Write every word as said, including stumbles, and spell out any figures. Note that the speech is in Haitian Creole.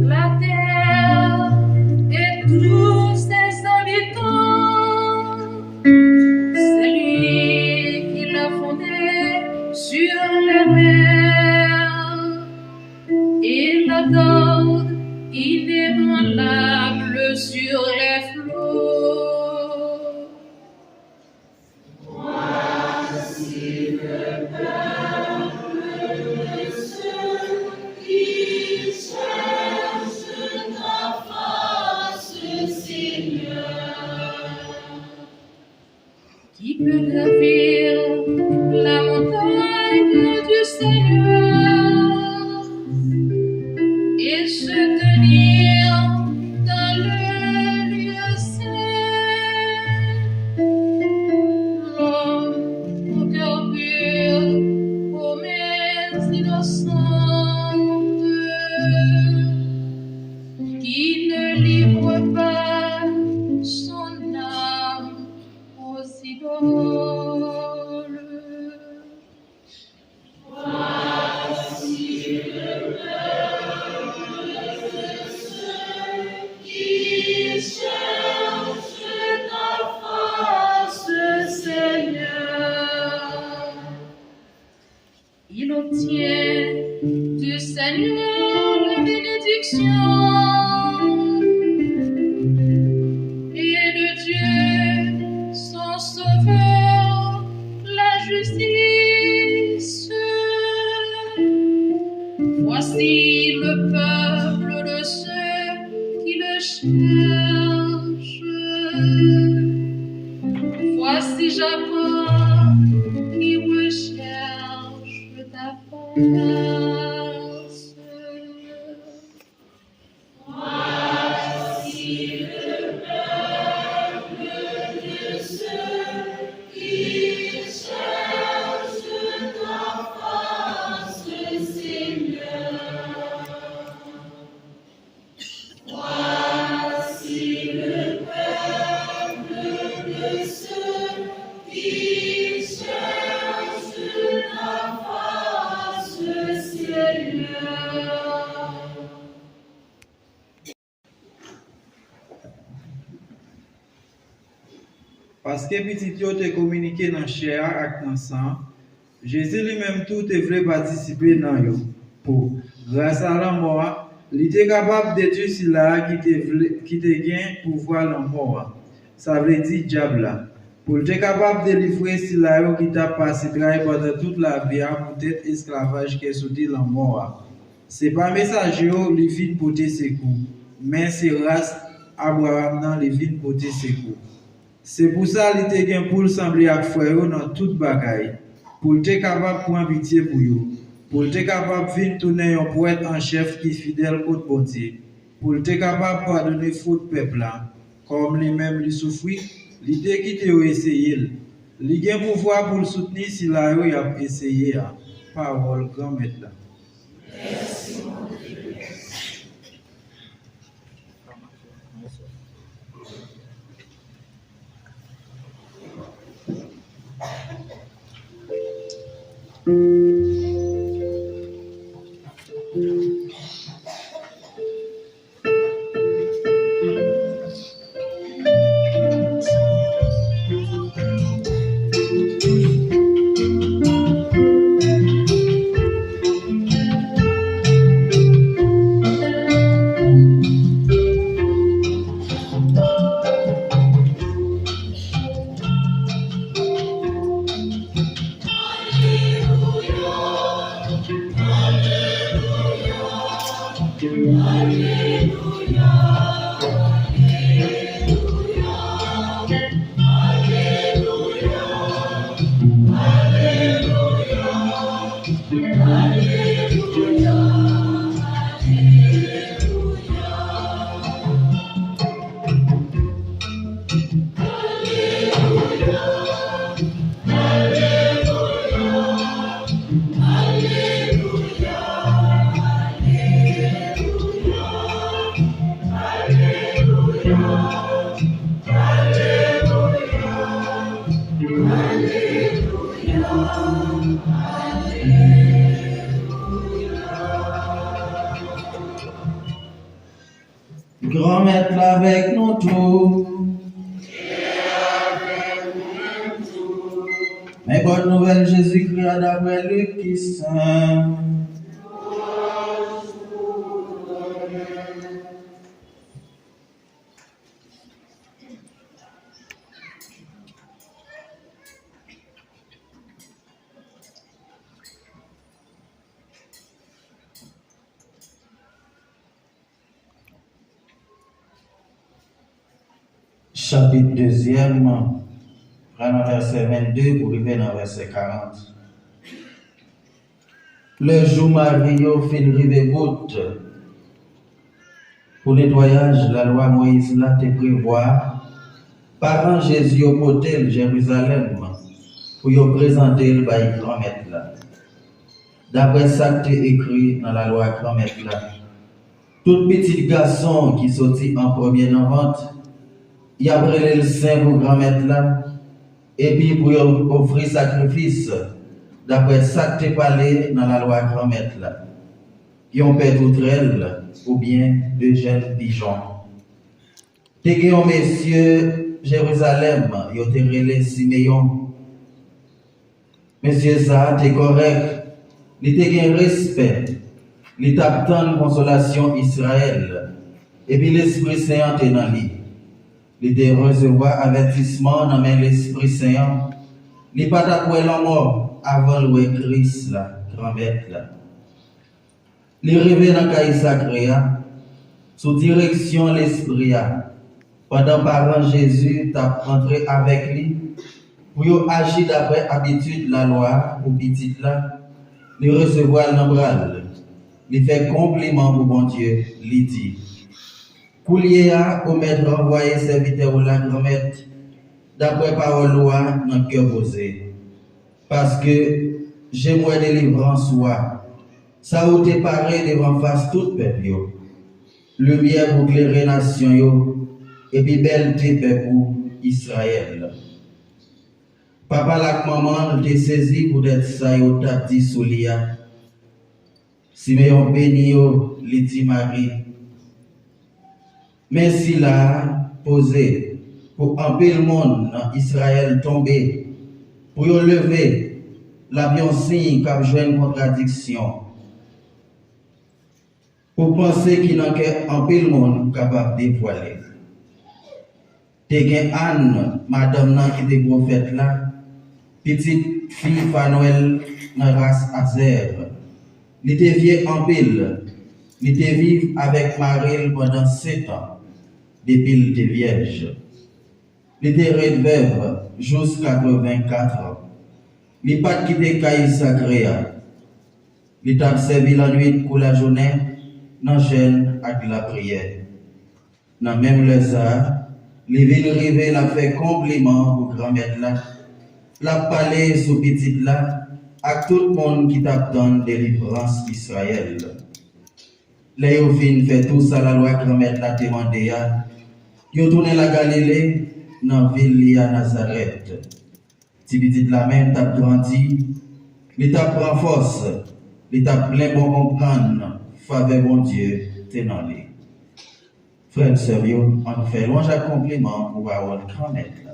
La terre et tous ses habitants. C'est lui qui l'a fondée sur les mers et la garde inébranlable sur les flots. Voici le peuple de ceux qui cherchent ta face, Seigneur. Qui peut gravir la montagne du Seigneur et se tenir dans le lieu saint? L'homme au cœur pur, aux mains innocentes, qui ne livre pas son âme aux idoles. Voici le peuple de ceux qui cherchent ta face, Seigneur. Il obtient du Seigneur la bénédiction et de Dieu, son Sauveur, la justice. Voici le peuple de ceux qui le cherchent. Voici Jacob qui recherche ta face. Voici le peuple de ceux qui cherchent ta face, Seigneur. Voici le peuple de ceux qui cherchent ta face, Seigneur. Paske pitit yo te kominike nan chè a ak nan san an, Jezi li menm tou te vle patisipe nan yo, pou, grasa lanmò a, li te kapab detwi sila a ki te vle, ki te gen pouvwa lanmò a, sa vle di dyab la, pou l te kapab delivre sila yo ki t ap pase tray pandan tout lavi a poutèt esklavaj kè soti lanmò a. Se pa mesaje yo li vin pote sekou, men se ras Abraram nan li vin pote sekou. Se pou sa li te gen pou l sanble ak frè yo nan tout bagay, pou l te kapab pran pitye pou yo, pou l te kapab vin tounen yon pwèt an chèf ki fidèl kot Bondye, pou l te kapab padone fot pèp la, kòm li menm li soufri, li te kite yo eseye l. Li gen pouvwa pou l soutni sila yo y ap eseye a. Pawòl Granmèt la. Granmèt la avèk nou tou. Men bòn nouvèl Jezikri a daprè Lik ki sen. Chapit deuxième, pran nan vèsè vennde pou rive nan vèsè karant. Lè jou mari yo fin rive bout pou netwayaj lalwa Moyiz la te prevwa, paran Jezi yo pote l Jerizalèm pou yo prezante l bay Granmèt la. Daprè sa k te ekri nan lalwa Granmèt la, tout pitit gason ki soti an premye nan vant, y ap rele l sen pou Granmèt la, epi pou yo ofri sakrifis, daprè sa k te pale nan lalwa Granmèt la, yon pè toutrèl oubyen de jèn pijon. Te gen yon mesye Jerizalèm, yo te rele Simeyon. Mesye sa a te kòrèk, li te gen respè, li t ap tann konsolasyon Izrayèl, epi Lespri Sen an te nan li. Li te resevwa avètisman nan men Lespri Sen an, li pa t ap wè lanmò avan l wè Kris la, Granmèt la. Li rive nan kay sakre a, sou direksyon Lespri a, pandan paran Jezi t ap antre avèk li pou yo aji daprè abitid lalwa a pou pitit la, li resevwa l nan bra l, li fè konpliman pou Bondye, li di, Koulye a, o Mèt, ranvwaye sèvitè w la, Granmèt, daprè pawòl ou a nan kè poze. Paske, je m wè delivrans ou a, sa ou te pare devan fas tout pèp yo, limyè pou klere nasyon yo, epi bèlte pèp ou, Izrayèl. Papa l ak manman l te sezi poutèt sa yo t ap di sou li a. Simeyon beni yo, li di Mari, Men sila a poze pou anpil moun nan Izrayèl tonbe, pou yo leve, l ap yon siy k ap jwenn kontradiksyon. Pou panse ki nan kè anpil moun kapab devwale. Te gen Ann, madanm nan ki te pwofèt la, pitit fi Fanwèl nan ras Azè. Li te vye anpil. Li te viv avèk mari l pandan sèt an, depi l te vyèj. Li te ret vèv jous katrevenkat an. Li pa t kite kay sakre a. Li t ap sèvi lannwit kou lajounen nan jèn ak lapriyè. Nan menm lè sa a, li vin rive, l ap fè konpliman pou Granmèt la, l ap pale sou pitit la ak tout moun ki t ap tann delivrans Izrayèl. Lè yo fin fè tou sa lalwa Granmèt la te mande a, yo tounen Lagalile, nan vil li a Nazarèt. Ti pitit la menm t ap grandi, li t ap pran fòs, li t ap plen bon konprann, favè Bondye te nan li. Frè m, sè m yo, ann fè lwanj ak konpliman pou pawòl Granmèt la.